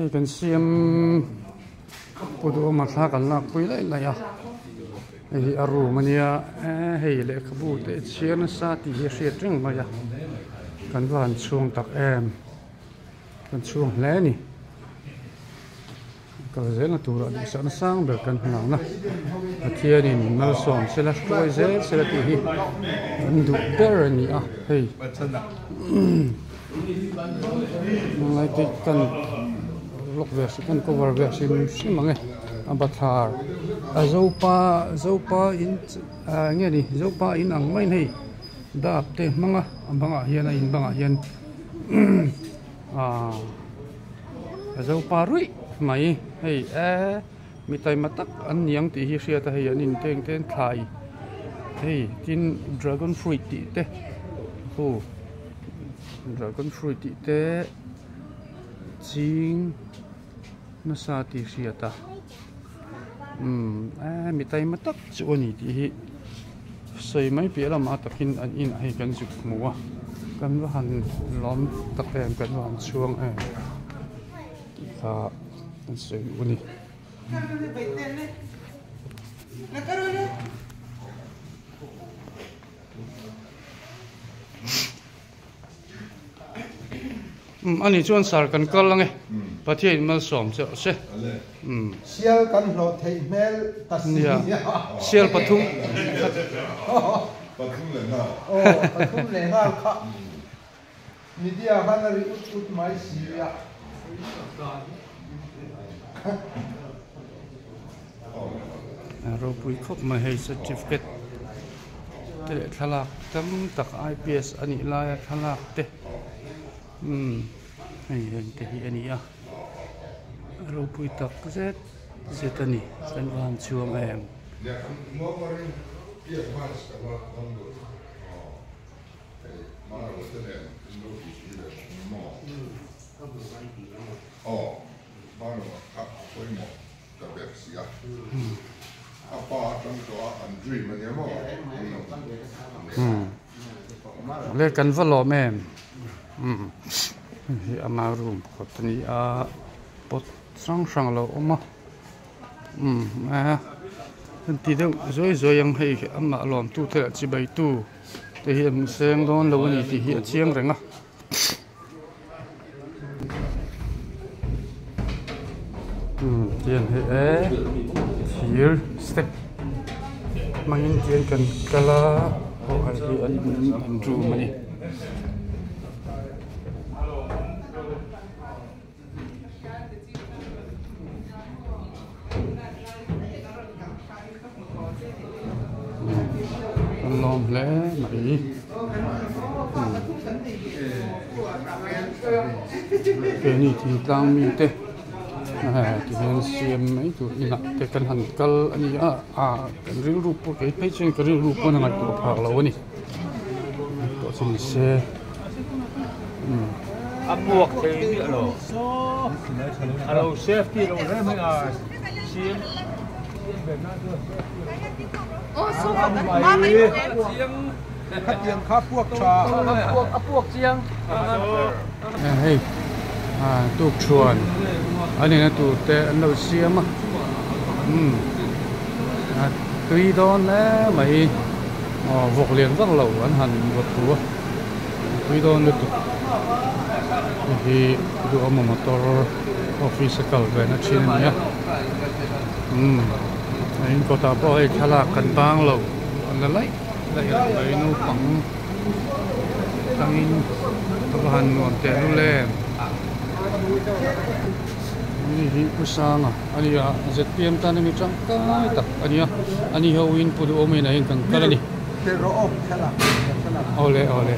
Hei kan siam pu duhawma thla kan lak pui laih laih a hei hi a room ania eee hei lehkhabu te a chhiar nasa tih hi a hriat reng mai a kan va han chhung tak em kan chhung hle a ni kal zelna turah duhsakna sang ber kan hmuh ang a Pathianin malsawm sela hruai zel sela tih hi kan duh ber a ni a hei. Ngaite kan lock ve hrim kan cover ve hrim hrim ang e a bathlar a zopa zopa in ah eng nge ni zopa in ang maiin hei dap te hmang a a bangah hian a in bangah hian ah a zopa ruih mai hei eee mi taima tak an ni ang tih hi hriat a hei an in teng ten thlai hei tin dragon fruit tih te hu. Dragon fruit tih te ching nasa tih hriat a umm eee mi taima tak chu a ni tih hi sawi mai piah lamah takin an inah hei kan zuk hmu a kan va han lawm tak em kan va han chhuang em tih kha an sawi duh a ni. Um ani chuan sar kan kal ange Pathian in malsawm che rawh se um. Sial kan hlawh theih hmel ta si Nia sial pathum Pathum leh nghal. Aw pathum leh nghal kha media khan a ri ut ut mai si a. Ropui khawp mai hei certificate te leh thlalak tam tak IPS a nih laia thlalak te umm hei heng te hi a ni a ropui tak zet zet a ni kan van chuang em. Ka ber si a, a pa atang tawh a an dream a nia maw? Umm le kan va lawm em umm hei hi ama room kawt a ni a pot hrang hrang a lo awm a umm a an ti deuh zuai zuai ang hei amah lawmtu te leh chibai tu te hi an seng dawn lo a ni tih hi a chiang reng a. Umm tiang hi e thir step hmangin tiang kan kal a aw hei hi an an room a ni. Kan lawm hle mai keini thingtlang mite tihian siam mai tur inah te kan han kal a ni a ah kan rilru pawh kei phei chuan ka rilru pawn a ngaihtuah phak lo a ni tawh chu ni se. A puak thei miah lo a lo safety lo hle mai a siam Khatiang kha puak tha a puak chiang hei tuk thuan a nihna tur te an lo siam a umm a tui dawn hle mai aw vawk lian vak lo an han rawt thu a. Tui dawn lutuk hei hi duhawma motor office a kal ve na thin a ni a umm a in kawtah pawh hei thlalak kan bang lo an la laih laih reng mai naupang tangin a va han nuam teh lul em ani hi pu sanga a ni a zpm tan a mi tangkai tak a ni a ani ho in pu duhawma inah hian kan kal a ni. Awle awle.